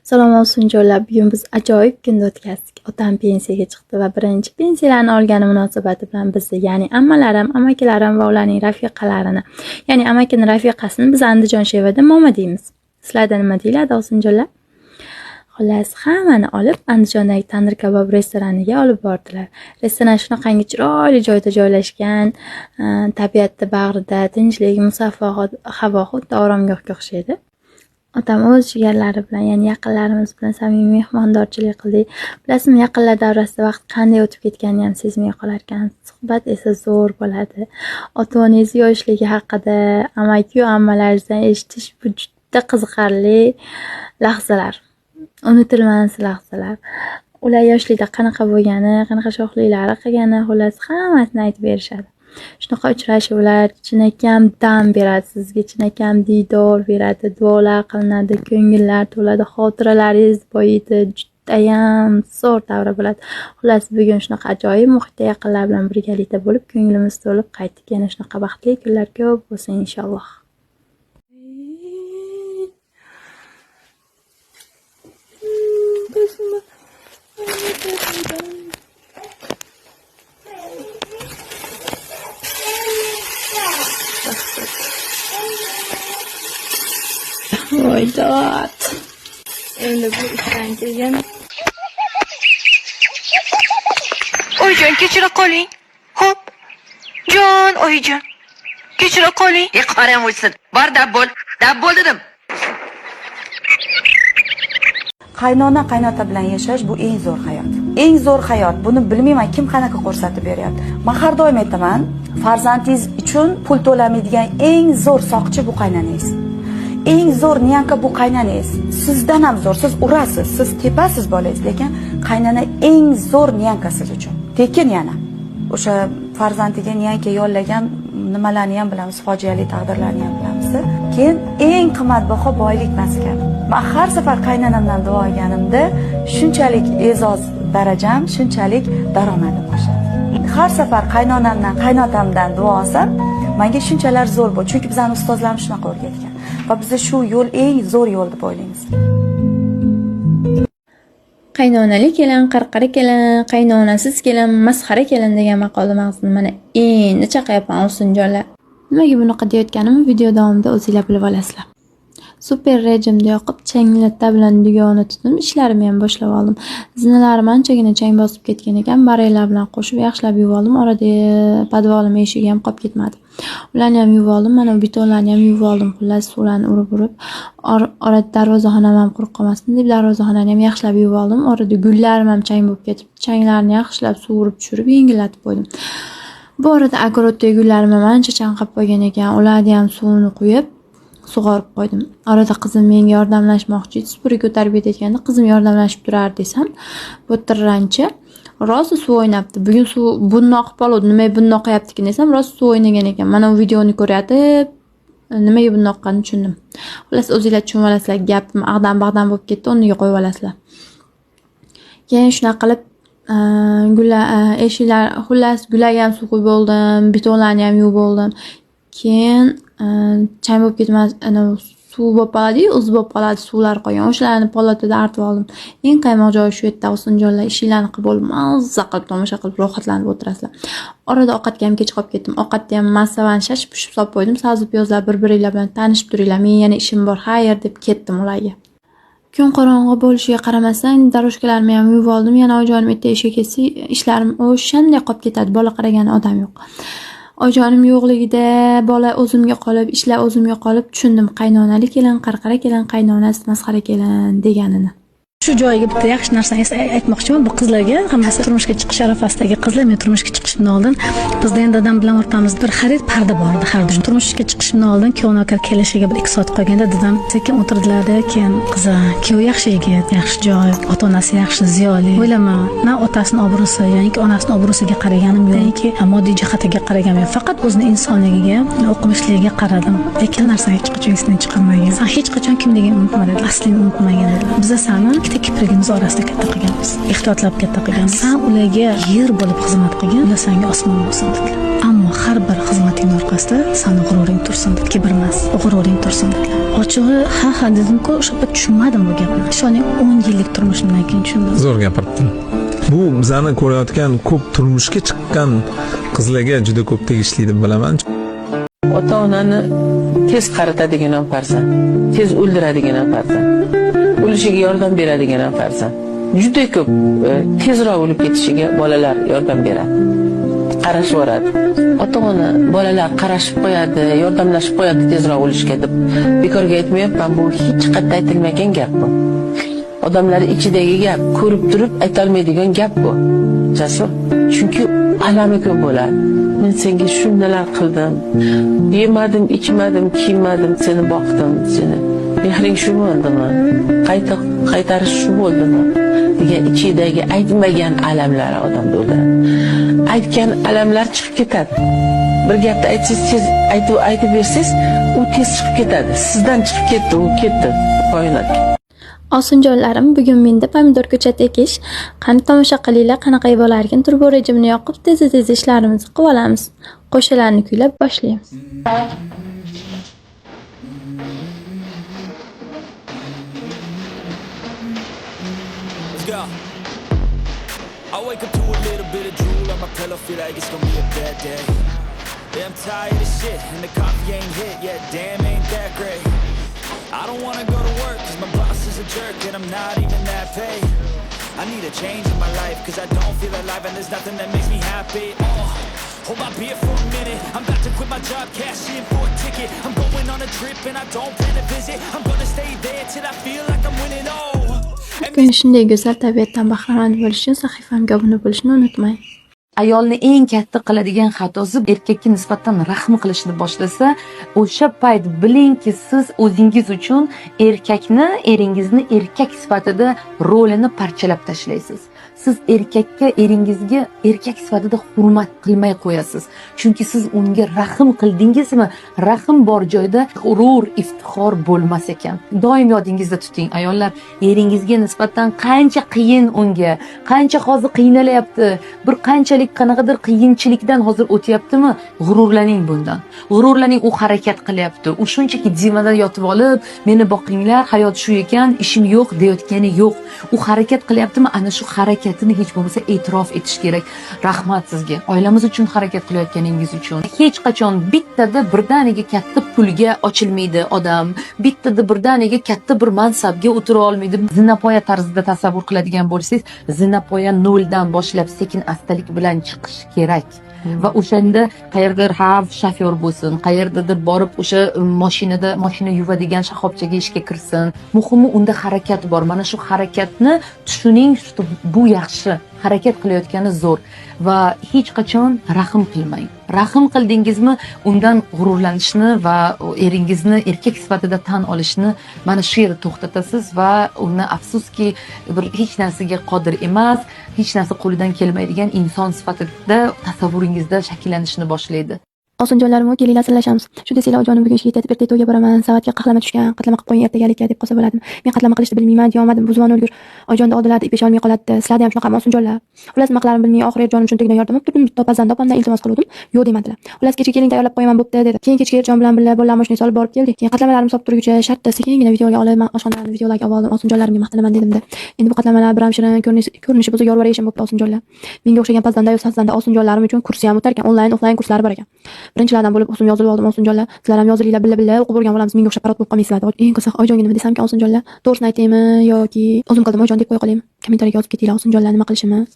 Salom olsunjonlar, bugun biz ajoyib kunni o'tkazdik. Otam pensiyaga chiqdi va birinchi pensiyalarni olgani munosabati bilan bizni, ya'ni ammalarim, amakilarim va ularning rafiqalarini, ya'ni amakini rafiqasini biz Andijon shevada moma deymiz. Sizlarda nima deyiladi olsunjonlar? Xullas, hammani olib Andijondagi tandir kabob restoraniga olib bordilar. Restoran shunaqangi chiroyli joyda joylashgan, tabiatni bag'rida, tinchlik, musaffo havo, xuddi oromgohga o'xshaydi. Otam o'z jigarlari bilan, ya'ni yaqinlarimiz bilan samimiy mehmondorchilik qildik. Bilasizmi, yaqinlar davrasida vaqt qanday o'tib ketganini ham sezmay qolar ekan. Suhbat esa zo'r bo'ladi. Ota-onangiz yoshligi haqida amaki-yu ammalaringizdan eshitish bu juda qiziqarli lahzalar. Unutilmas lahzalar. Ular yoshlikda qanaqa bo'lgani, qanaqa sho'xliklari qilgani, xullas hammasini aytib berishadi. Shunaqa uchrashuvlar chinakam dam beradi sizga, chinakam diydor beradi, duolar qilinadi, ko'ngillar to'ladi, xotiralaringiz boyiydi, judayam zo'r davra bo'ladi. Xullas, bugun shunaqa ajoyib muhitda yaqinlar bilan birgalikda bo'lib, ko'nglimiz to'lib qaytdik. Yana shunaqa baxtli kunlar ko'p bo'lsin inshaalloh. Voy dod. Endi bu ishdan keyin Oyijon, kechira qoling. Xo'p. Jon, oyijon. Kechira qoling. E qoram o'chsin. Bor dab bo'l. Dab bo'l dedim. Qaynona qaynota bilan yashash bu eng zo'r hayot. Eng zo'r hayot. Buni bilmayman kim qanaqa ko'rsatib beryapti. Men har doim aytaman, farzandingiz uchun pul to'lamaydigan eng zo'r soqchi bu qaynonangiz. Eng zo'r нянька bu qaynonangiz. Sizdan ham zo'r. Siz urasiz, siz tepasiz bolangiz, lekin qaynona eng zo'r нянька siz uchun. Tekin yana. O'sha farzandiga нянька yollagan nimalarni ham bilamiz, fojiali taqdirlarni ham bilamiz. Keyin eng qimmatbaho boylik maskan. Men har safar qaynonamdan duo olganimda shunchalik e'zoz darajam, shunchalik daromadim oshadi. Har safar qaynonamdan, qaynotamdan duo olsam, menga shunchalar zo'r bo'ldi. Chunki bizning ustozlarimiz shunaqa o'rgatgan. Va biz shu yo'l eng zo'r yo'l deb o'ylaymiz. Qaynonali kelin, qarqara kelin, qaynonasiz kelin, masxara kelin degan maqolni mag'zini mana endi chaqayapman olsinjonlar. Nimaga bunaqa deyotganimni video davomida o'zinglar bilib olasizlar. Super rejimda yoqib, changlata bilan dugoni tutdim, ishlarimni ham boshlab oldim. Zinalarim anchagina chang bosib ketgan ekan, barellar bilan qo'shib yaxshilab yuvib oldim. Orada podvalim eshigi ham qolib ketmadi. Ularni ham yuvib oldim, mana bu betonlarni ham yuvib oldim. Xullas, suvlarni urib-urib, orada darvozaxonam ham quruq qolmasin deb darvozaxonani ham yaxshilab yuvib oldim. Orada gullarim ham chang bo'lib ketib, changlarni yaxshilab sug'urib tushirib, yengillatib qo'ydim. Bu orada огород dagi gullarim ham ancha chanqab qolgan ekan, ularni ham suvini quyib sug'orib qo'ydim. Orada qizim menga yordamlashmoqchi edi, supurgi ko'tarib ketayotganda qizim yordamlashib turar desam, bu tirranchi rosa suv o'ynabdi. Bugun suv bundoq qilib oldi, nimaga bundoq qilyaptikin desam, rosa suv o'ynagan ekan. Mana u videoni ko'rayotib, nimaga bundoq qilganini tushundim. Xullas, o'zinglar tushunib olasizlar, gapim ag'dan-bag'dan bo'lib ketdi, o'rniga qo'yib olasizlar. Keyin shunaqa qilib, gullar, eshiklar, xullas, gullarga ham suv quyib bo'ldim, betonlarni ham yuvib bo'ldim. Keyin chang bo'lib ketmas, ana suv bo'lib qoladi-yu, uz bo'lib qoladi, suvlar qolgan. O'shalarni palotada artib oldim. Eng qaymoq joyi shu yerda, o'sinjonlar ishinglarni qilib bo'lib, mazza qilib tomosha qilib rohatlanib o'tirasizlar. Orada ovqatga ham kech qolib ketdim. Ovqatni ham massavani shashib pishib solib qo'ydim. Sabzi piyozlar bir-biringlar bilan tanishib turinglar. Men yana ishim bor, xayr deb ketdim ularga. Kun qorong'i bo'lishiga qaramasdan daroshkalarimni ham yuvib oldim. Yana oyijonim erta ishga ketsa, ishlarim o'shanday qolib ketadi. Bola qaragan odam yo'q. Oyijonim yo'qligida bola o'zimga qolib, ishlar o'zimga qolib, tushundim qaynonali kelin, qarqara kelin, qaynonasi masxara kelin deganini. Shu joyiga bitta yaxshi narsani aytmoqchiman bu qizlarga, hammasi turmushga chiqish arafasidagi qizlar. Men turmushga chiqishimdan oldin bizda endi dadam bilan o'rtamizda bir xarid parda bor edi har doim. Turmushga chiqishimdan oldin kuyov navkar kelishiga 1-2 soat qolganda dadam sekin o'tirdilarda, keyin qizi, kuyov yaxshi yigit, yaxshi joy, ota-onasi yaxshi, ziyoli. O'ylama, na otasini obro'si, ya'niki onasini obro'siga qaraganim yo'q, ya'niki moddiy jihatiga qaraganim yo'q. Faqat o'zini insonligiga, o'qimishligiga qaradim. Lekin narsani hech qachon esdan chiqarmagan. Sen hech qachon kimligingni unutma dedi, aslingni unutmagin dedi. Biza seni ikkita kiprigimiz orasida katta qilganmiz, ehtiyotlab katta qilganmiz. Sen ularga yer bo'lib xizmat qilgin, ular senga osmon bo'lsin dedilar. Ammo har bir xizmat Hayotingni orqasida sani g'ururing tursin dedi. Kibr emas, g'ururing tursin dedilar. Ochig'i, ha ha dedim-ku, o'sha payt tushunmadim bu gapni. Ishoning, 10 yillik turmushimdan keyin tushundim. Zo'r gapiribdi. Bu bizani ko'rayotgan ko'p turmushga chiqqan qizlarga juda ko'p tegishli deb bilaman. Ota onani tez qaritadigan ham farzand, tez o'ldiradigan ham farzand, o'lishiga yordam beradigan ham farzand. Juda ko'p tezroq o'lib ketishiga bolalar yordam beradi, qarashib yuboradi. Ota ona, bolalar qarashib qo'yadi, yordamlashib qo'yadi tezroq o'lishga deb bekorga aytmayapman. Bu hech qayerda aytilmagan gap bu. Odamlar ichidagi gap, ko'rib turib aytolmaydigan gap bu, Jasur. Chunki alami ko'p bo'ladi. Men senga shundalar qildim, yemadim, ichmadim, kiymadim, seni boqdim, seni mehring shu bo'ldimi, qayta qaytarish shu bo'ldimi degan ichidagi aytmagan alamlar odamda o'ldiradi. Aytgan alamlar chiqib ketadi. Bir gapni aytsangiz, tez aytib bersangiz, u tez chiqib ketadi. Sizdan chiqib ketdi, u ketdi koinotga. Osinjonlarim, bugun menda pomidor ko'chati ekish. Qani, tomosha qilinglar, qanaqa bo'larkan. Turbo rejimini yoqib, tez-tez ishlarimizni qilib olamiz. Qo'shiqlarni kuylab boshlaymiz. Let's go. I wake up to a little bit of drool on my pillow, feel like it's gonna be a bad day. Yeah, I'm tired of shit, and the coffee ain't hit yet. Damn, ain't that great. I don't wanna go to work, 'cause my boss is a jerk, and I'm not even that paid. I need a change in my life, 'cause I don't feel alive, and there's nothing that makes me happy. Oh, hold my beer for a minute. I'm about to quit my job, cash in for a ticket. I'm going on a trip, and I don't plan to visit. I'm gonna stay there till I feel like I'm winning. Oh, Har kuni shunday go'zal tabiatdan bahramand bo'lish uchun sahifamga obuna bo'lishni unutmang. Ayolni eng katta qiladigan xatosi, erkakka nisbatan rahm qilishni boshlasa, o'sha payt bilingki, siz o'zingiz uchun erkakni, eringizni erkak sifatida rolini parchalab tashlaysiz. Siz erkakka, eringizga erkak sifatida hurmat qilmay qo'yasiz. Chunki siz unga rahm qildingizmi, rahm bor joyda g'urur, iftixor bo'lmas ekan. Doim yodingizda tuting, ayollar, eringizga nisbatan qancha qiyin unga, qancha hozir qiynalyapti, bir qanchalik qanaqadir qiyinchilikdan hozir o'tyaptimi, g'ururlaning bundan. G'ururlaning, u harakat qilyapti. U shunchaki divanda yotib olib, meni boqinglar, hayot shu ekan, ishim yo'q deyotgani yo'q. U harakat qilyaptimi, ana shu harakatini hech bo'lmasa e'tirof etish kerak. Rahmat sizga, oilamiz uchun harakat qilayotganingiz uchun. Hech qachon bittada birdaniga katta pulga ochilmaydi odam, bittada birdaniga katta bir mansabga o'tira olmaydi. Zinapoya tarzida tasavvur qiladigan bo'lsangiz, zinapoya noldan boshlab sekin astalik bilan chiqish kerak. Va o'shanda qayerdadir ha shofyor bo'lsin, qayerdadir borib o'sha mashinada mashina yuvadigan shoxobchaga ishga kirsin, muhimi unda harakat bor. Mana shu harakatni tushuning, что bu yaxshi harakat qilayotgani zo'r. Va hech qachon rahm qilmang. Rahm qildingizmi, undan g'ururlanishni va eringizni erkak sifatida tan olishni mana shu yerda to'xtatasiz va uni, afsuski, bir hech narsaga qodir emas, hech narsa qo'lidan kelmaydigan inson sifatida tasavvuringizda shakllanishni boshlaydi. Osinjonlarim, kelinglar, sirlashamiz. Shu desanglar, ojonim bugun ishga ketib, ertaga to'yga boraman. Savatga qahlama tushgan, qatlama qilib qo'ying ertagalikka deb qolsa bo'ladimi? Men qatlama qilishni bilmayman, deyolmadim. Bu zvon o'lgur. Oyjonni oldilarida ip olmay qoladi. Sizlarda ham shunaqami, osinjonlar? Xullas, nima qilarimni bilmay, oxiri Erjonim cho'ntagidan yordam olib turdim. Bitta pazanda opamdan iltimos qiluvdim. Yo'q demadilar. Xullas, kechga keling, tayyorlab qo'yaman, bo'pti dedi. Keyin kechga Erjon bilan birga bolalarni mashinaga solib borib keldik. Keyin qatlamalarimni solib turguncha shartta sekingina videoga olib, man oshxonalarni videolarga olib oldim. Osinjonlarimga maqtanaman dedimda. Endi bu qatlamalar biram shirin ko'rinishi bo'lsa, yorvar yeyishim bo'pti, osinjonlar. Menga o'xshagan pazanda yo sazanda osinjonlarim uchun kursi ham o'tar ekan. Onlayn, offlayn kurslari bor ekan. Birinchilardan bo'lib o'zim yozilib oldim, osinjonlar. Sizlar ham yozilinglar, billa-billa o'qib o'rganib olamiz. Menga o'xshab parod bo'lib qolmaysizlar. Eng qiziq, oyjonga nima desamki, osinjonlar? To'g'risini aytaymi yoki o'zim qildim oyjon deb qo'ya qolaymi? Kommentariyaga yozib ketinglar, osinjonlar, nima qilishimiz.